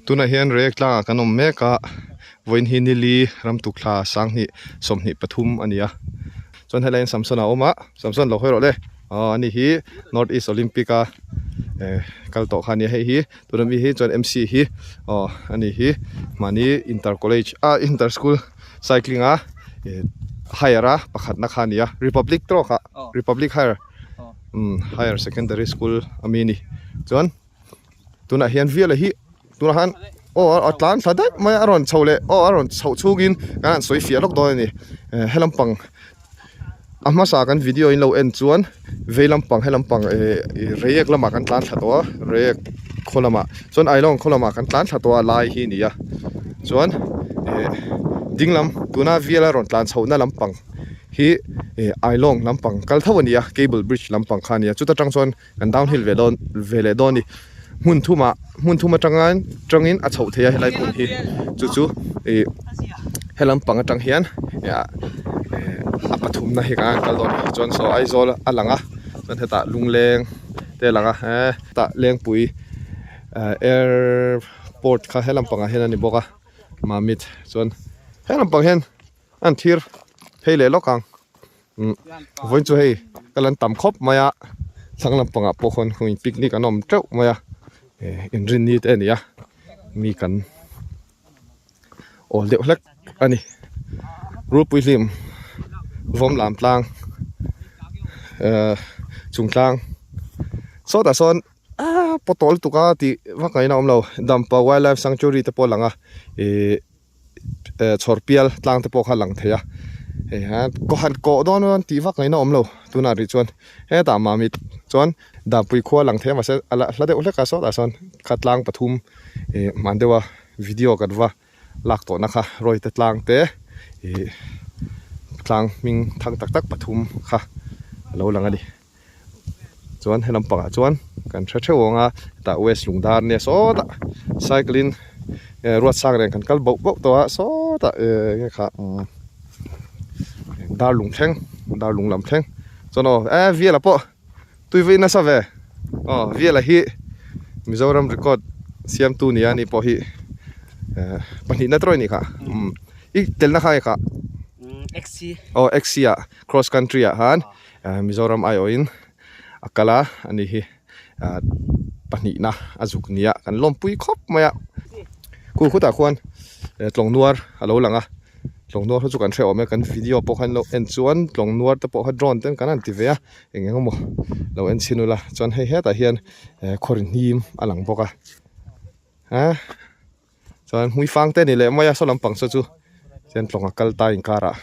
Tunah hian Reiek tlangah kan awm mek a, vawiin hi nili ramtuk thla sanghnih 23 a ni a. Chuan helai hian Samson a awm a, Samson lo hawi rawh le, aw ani hi North East Olympic a eh kal tawh kha a nia hei hi tuna mi hi chuan MC hi aw ani hi mahni inter college ah inter school cycling a eh higher a pakhatna kha a ni a Republic tawk ah Republic higher umm higher secondary school ami a ni chuan. Tunah hian Viala hi tunah khan aw a tlan thla daih mai a a rawn chho leh aw a rawn chhoh chhungin kan han sawi fiah lawk dawn a ni eh he lampang a hmasa kan video in lo en chuan vei lampang he lampang eh reiek lamah kan tlan thla tawh a reiek khaw lamah chuan ailawng khaw lamah kan tlan thla tawh a lai hi a ni a chuan eh ding lam tuna Viala rawn tlan chhohna lampang hi eh ailawng lampang kal tho a ni a cable bridge lampang kha a ni a chuta tang chuan. Kan downhill ve dawn ve leh dawn a ni hmun thumah hmun thum atanga tangin a chhoh theih a helai hmun hi chu chu ih he lampang atang hian a pathumna hi kan kal dawn a ni chuan saw Aizawl a lang a chuan hetah lungleng te a lang a hetah lengpui airport kha he lampangah hian a ni bawk a mamit chuan he lampang hian an thir phei leh lawk ang. Umm vawiin chu hei ka lan tam khawp mai a thlang lampangah pawh khawn hung in picnic an awm teuh mai a eh inrinni te a ni a mi kan awl deuh hlek a ni rulpui hlim vawm lam tlang eh chung tlang sawtah sawn ah pawtawl lutuk a tih vak ngaihna a awm lo dampa wildlife sanctuary te pawh a lang a ih. eh chhawr pial tlang te pawh kha a lang thei a hei hian kaw han kawh dawn dawn tih vak ngaihna awm lo tunah rih chuan hetah mamit chuan danpui khua a lang thei a mahse a la hla deuh hlek a sawtah sawn kha tlang pathum ih hman deuha video kan va lak tawhna kha rawite tlang te ih tlang hming thang tak tak pathum kha a lo lang a ni. Chuan he lampangah chuan kan hre theuh ang a hetah west lungdar nia sawtah cycle in eh ruatsang nen kan kal bauh bauh tawh a sawtah eh enge kha umm darlung thleng darlung lam thleng chuan aw eh Viala pawh tui vawi nasa ve aw Viala hi Mizoram record siamtu nia ani pawh hi eh pahnihna tawh a nih kha umm i telna kha nge kha aw XC ah cross country ah khan. Mizoram aiawhin a kal a ani hi pahnihna a zuk nia kan lawmpui khawp mai a khu khutah khuan tlawng nuar a lo lang a tlawng nuar ho chu kan hre awm e kan video pawh khan lo en chuan tlawng nuar te pawh kha drone ten kan han ti ve a eng eng emaw lo en chhin ula chuan hei hetah hian khaw ri hnim a lang bawk a ah chuan hmuifang te a ni leh mai a saw lampang saw chu chuan tlawng a kal ta inkarah.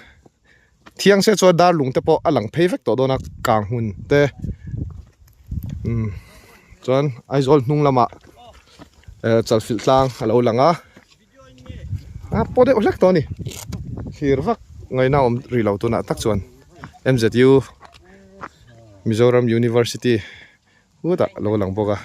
Thiang se chuan dar lung te pawh a lang phei vek tawh dawn a kang hmun te umm chuan Aizawl hnung lamah eh chalfilh tlang a lo lang a a paw deuh hlek tawh a ni thlir vak ngaihna a awm rih lo tunah tak chuan M_Z_U Mizoram University hutah a lo lang bawk a.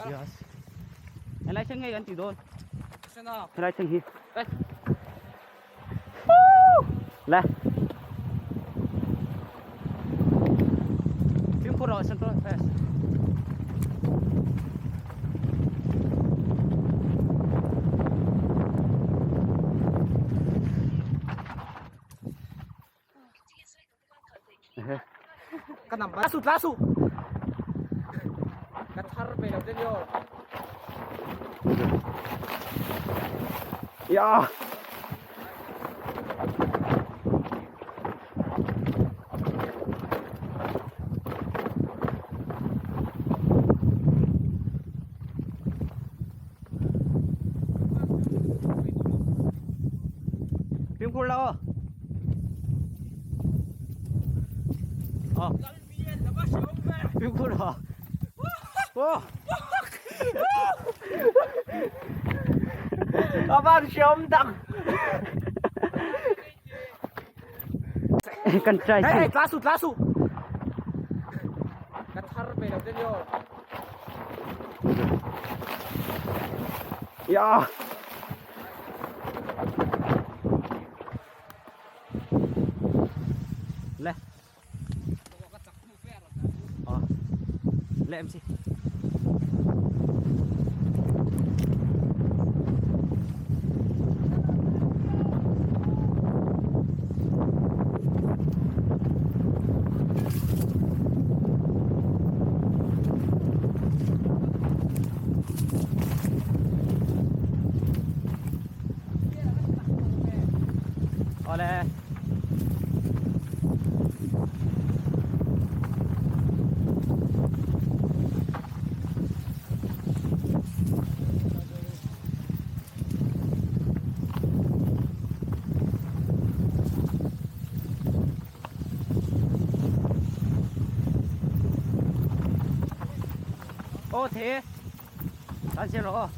Yes. Helai thleng ngei kan ti dawn. Helai thleng hi. Le. Fimkhur rawh Central Fest. Ka nam la su tla su ka thar pe lo te yo ya Fimkhur la aw. Aw. Fimkhur la. Aw. Avan hriam tak. Kan try. Hey, hey, tla su, tla su. Ka thar pe lo te yo. Ya. Le. Ờ. Le em xin. Awle. Aw the. Tan siam rawh aw.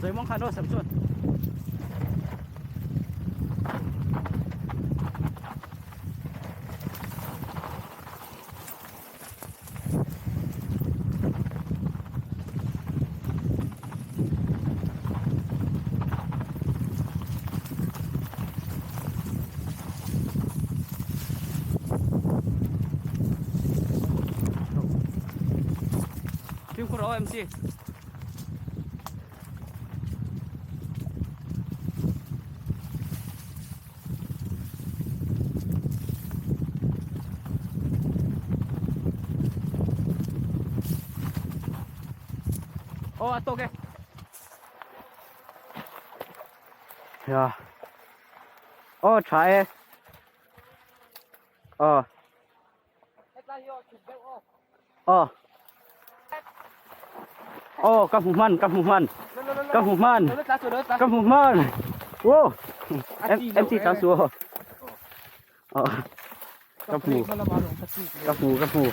Rồi mong khan aw sam chuan. Fimkhur aw MC. Aw a tawk e. Ya. Aw tha e. Aw. Aw. Aw ka hmu hman ka hmu hman. Ka hmu hman. Ka hmu hman. Wow. MC tla su aw. Aw. Ka hmu. Ka hmu ka hmu.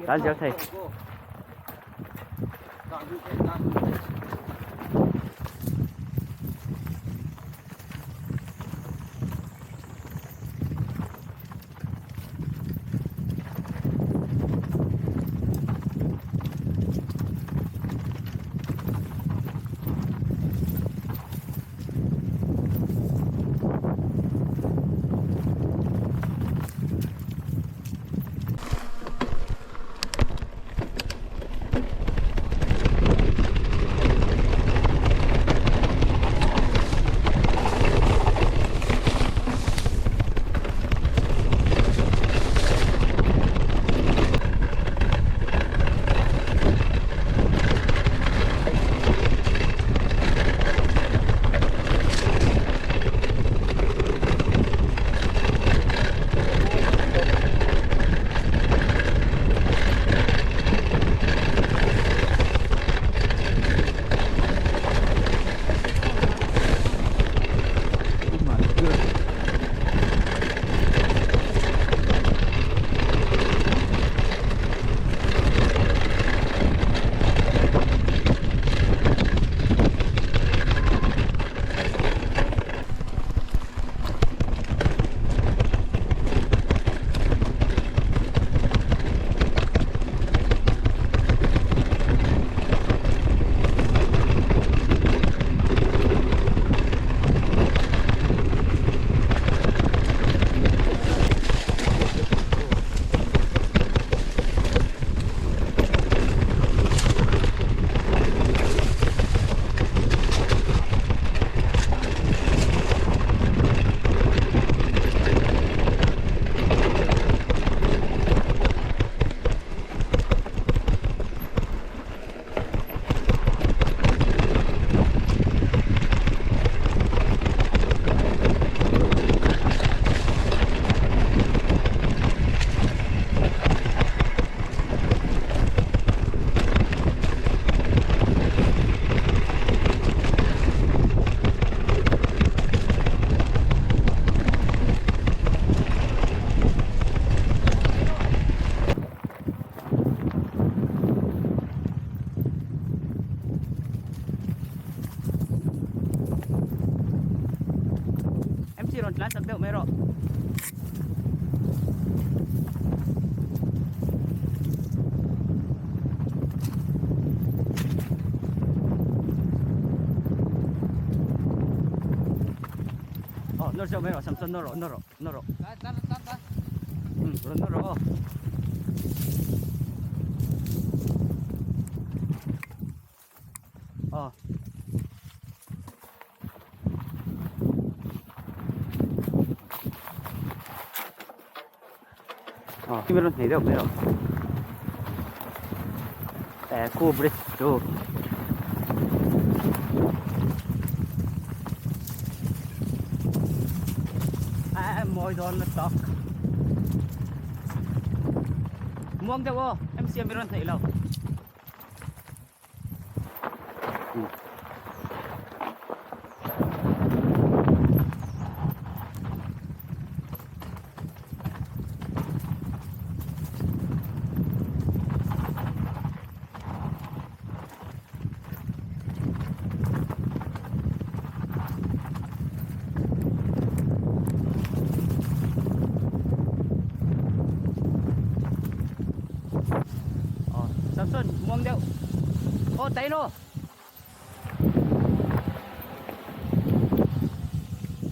Tan zel thei. Rawn tlan chak deuh mai rawh. Aw nawr deuh mai rawh Samson nawr rawh nawr rawh nawr rawh. Um rawn nawr rawh aw. Aw. Aw khi rawn hei deuh mai rawh. Eh khu bridge chu. A mawi dawn na tak. Muang deuh aw MCM i rawn hneih lo. Samson muang deuh aw tai lo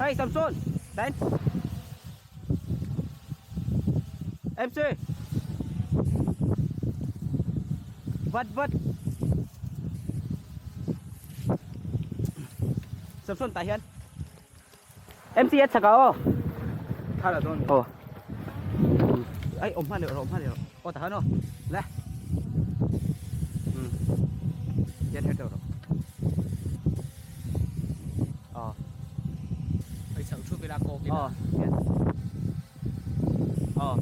hey Samson tai MC vat vat Samson tah hian MC a chak a aw. Thar a dawn. Aw. Ai awm hman leh rawh awm hman leh rawh. Aw tah khan aw. Le. Um. Hian her deuh rawh. Aw. Ai chho thu ila kawk ila. Aw. Hian. Aw.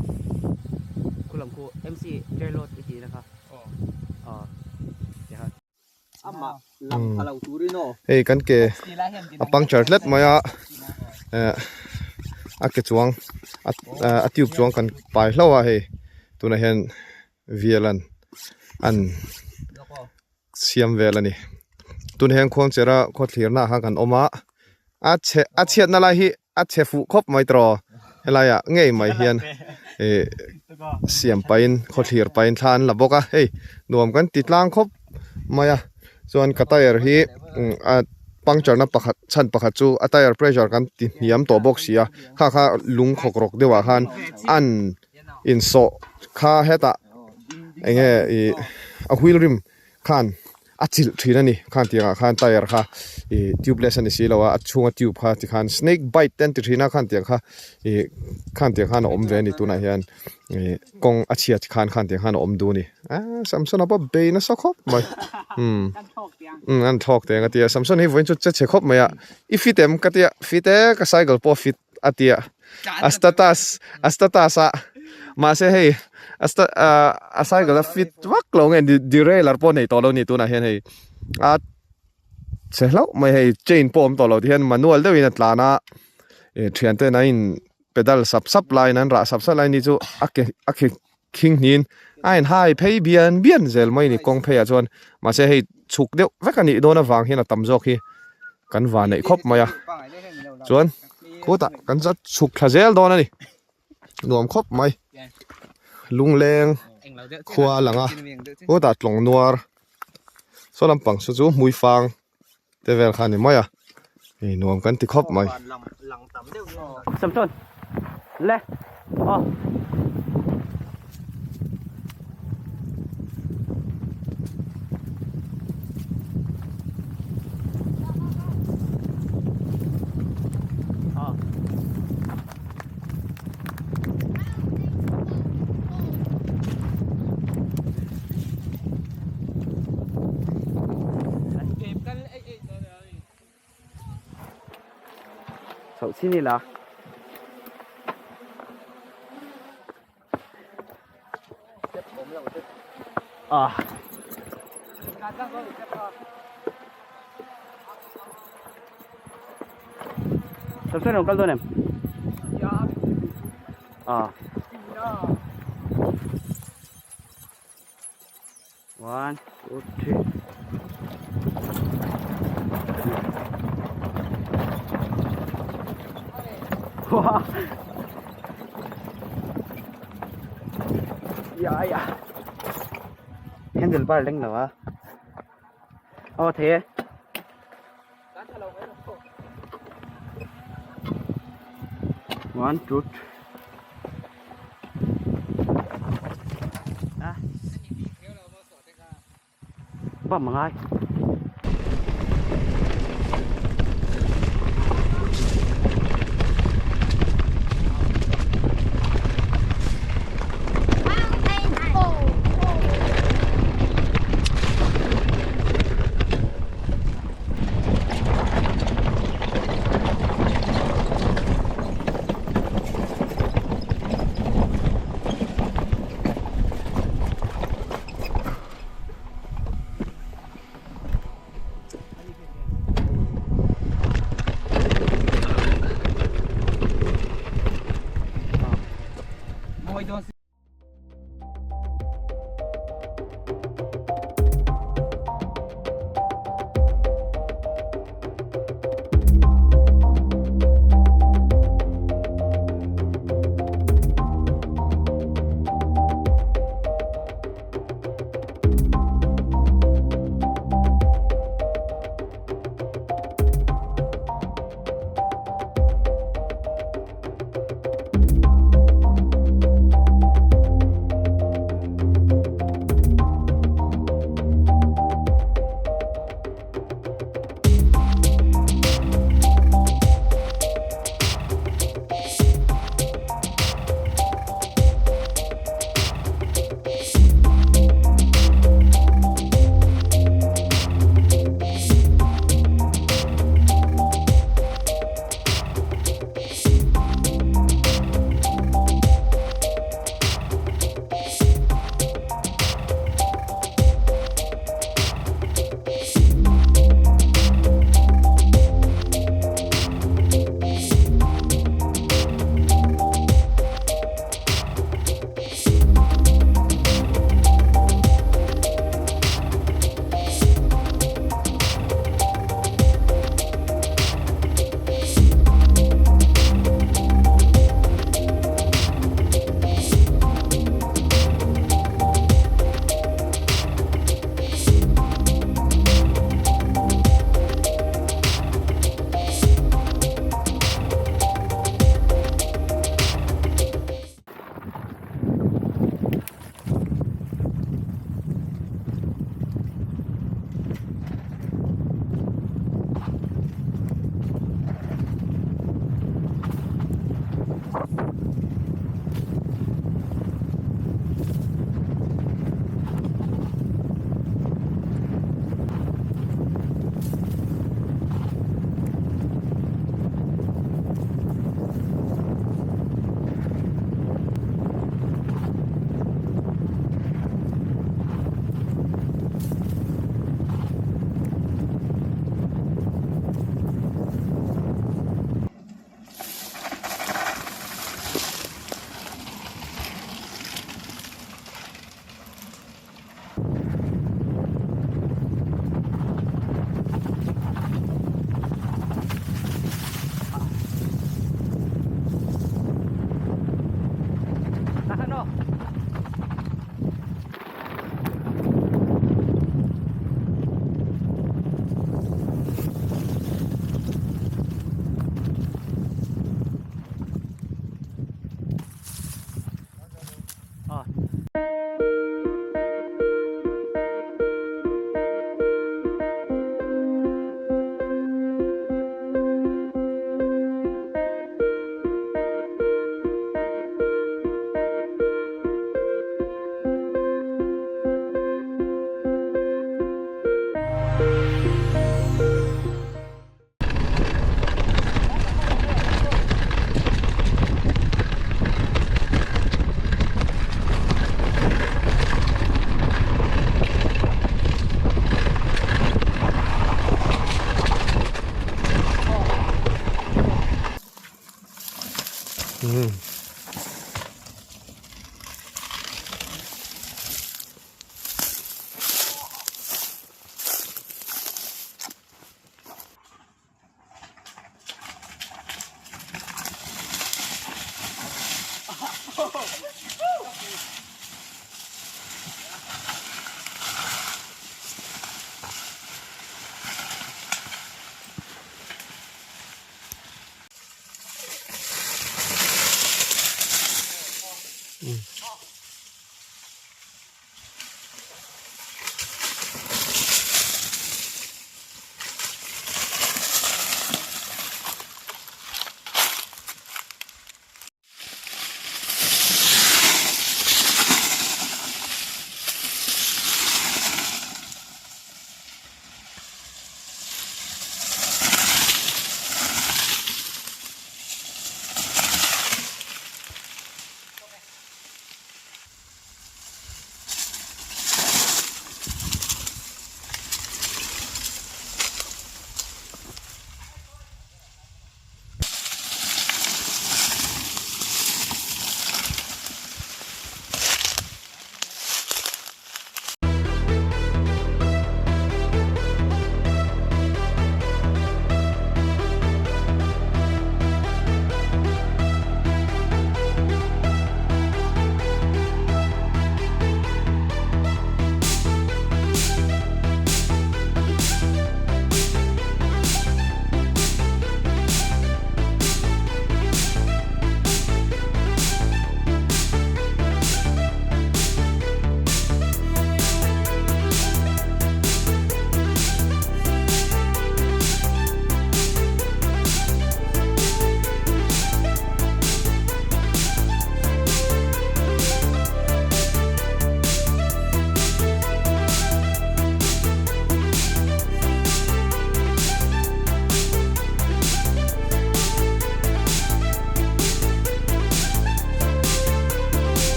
Khu lam khu MC Terlot i tih na kha. Aw. Aw. Tihian. Hei kan ke a puncture tlat mai a eh a ke chuang a tube chuang kan pai hlauh a hei tunah hian vel an an siam vel a ni tunah hian khuangchera khawthlirna ah khan kan awm a a chhe a chhiatna lai hi a chhe fuh khawp mai tawh helaiah ngei mai hian ih siam pahin khawthlir pahin thla an la bawk a hei nuam kan ti tlang khawp mai a chuan ka tyre hi a puncture na pakhat chhan pakhat chu a tyre pressure kan ti hniam tawh bawk si a kha kha lung khawk rawk deuh ah khan an insawh kha hetah eng nge ih a wheel rim khan a chilh thin a ni khan tiangah khan tyre kha ih tubeless a ni si lo a a chhunga tube kha tikhan snake bite te an ti thin a khan tiang kha ih khan tiang khan a awm ve a ni tunah hian ih kawng a chhiat khan khan tiang khan a awm duh a ni aaa Samson a pawh bei nasa khawp mai umm umm an thlawk teng a tia Samson hi vawiin chu che chhe khawp mai a i fit em ka tia fit e ka cycle pawh a fit a tia a status a status a mahse hei a sta ah a cycle a fit vak lo nge derailleur pawh nei tawh lo a ni tunah hian hei a chhe hlauh mai hei chain pawh awm tawh lo tihian manual deuhin a tlan a ih thian ten a in pedal sap sap laiin an rah sap sap lai ni chu a ke a ke khing hnin a in hai phei bian bian zel mai a ni kawng pheiah chuan mahse hei chhuk deuh vek a nih dawn avang hian a tam zawk hi kan van neih khawp mai a chuan khutah kan za chhuk thla zel dawn a ni nuam khawp mai lungleng khua a lang a khutah tlawng nuar saw lampang saw chu hmuifang te vel kha a ni mai a hei nuam kan ti khawp mai. Samson le aw. Chhoh chin ila. Ah. Samson rawn kal dawn em? Ah. One, two, three. Wah. Ya ya. Handle bar leng lo a. Aw thei e. One, two, three. Bam ngai.